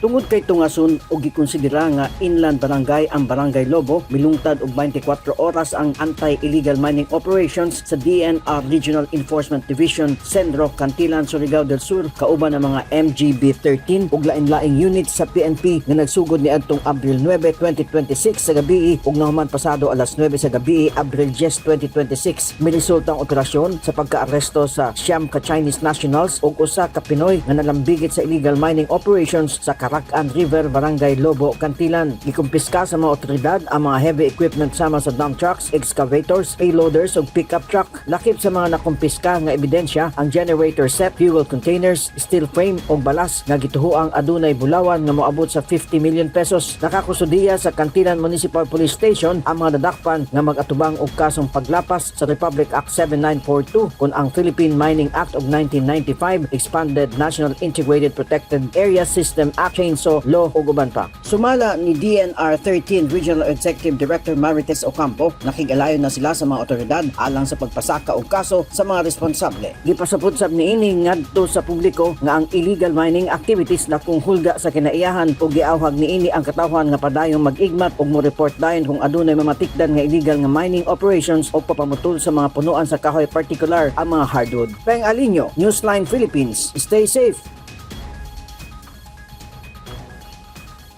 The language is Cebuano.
Tungod kay tungason o gikonsidera nga inland barangay ang Barangay Lobo, milungtad og 24 oras ang anti-illegal mining operations sa DENR Regional Enforcement Division, Sendro, Cantilan, Surigao del Sur, kauban ang mga MGB 13 ug lain-laing units sa PNP nga nagsugod niadtong Abril 9, 2026 sa gabi ug nahuman pasado alas 9 sa gabi, Abril 10, 2026. Miresulta ang operasyon sa pagkaaresto sa 9 ka Chinese nationals ug usa ka Pinoy nga nalambigit sa illegal mining operations sa Karakan River, Barangay Lobo, Cantilan. Gikumpiska sa mga otoridad ang mga heavy equipment sama sa dump trucks, excavators, payloaders ug pickup truck. Lakip sa mga nakumpiska nga ebidensya ang generator set, fuel containers, steel frame ug balas nga gituhuang adunay bulawan nga moabot sa 50 million pesos. Nakakustudiya sa Cantilan Municipal Police Station ang mga nadakpan nga mag-atubang og kasong paglapas sa Republic Act 7942 kon ang Philippine Mining Act of 1995, Expanded National Integrated Protected Area System Act, Chainsaw Law ug uban pa. Sumala ni DENR 13 Regional Executive Director Marites Ocampo, nakig-alayon na sila sa mga otoridad alang sa pagpasaka og kaso sa mga responsable. Gipasapot sab niini ngadto sa publiko nga ang illegal mining activities na kung hulga sa kinaiyahan ug giawhag niini ang katawhan nga padayong mag-igmat ug mo-report dayon kung adunay mamatikdan nga illegal nga mining operations o papamutol sa mga punuan sa kahoy, partikular ang mga hardwood. Peng Alinio, Newsline Philippines. Stay safe.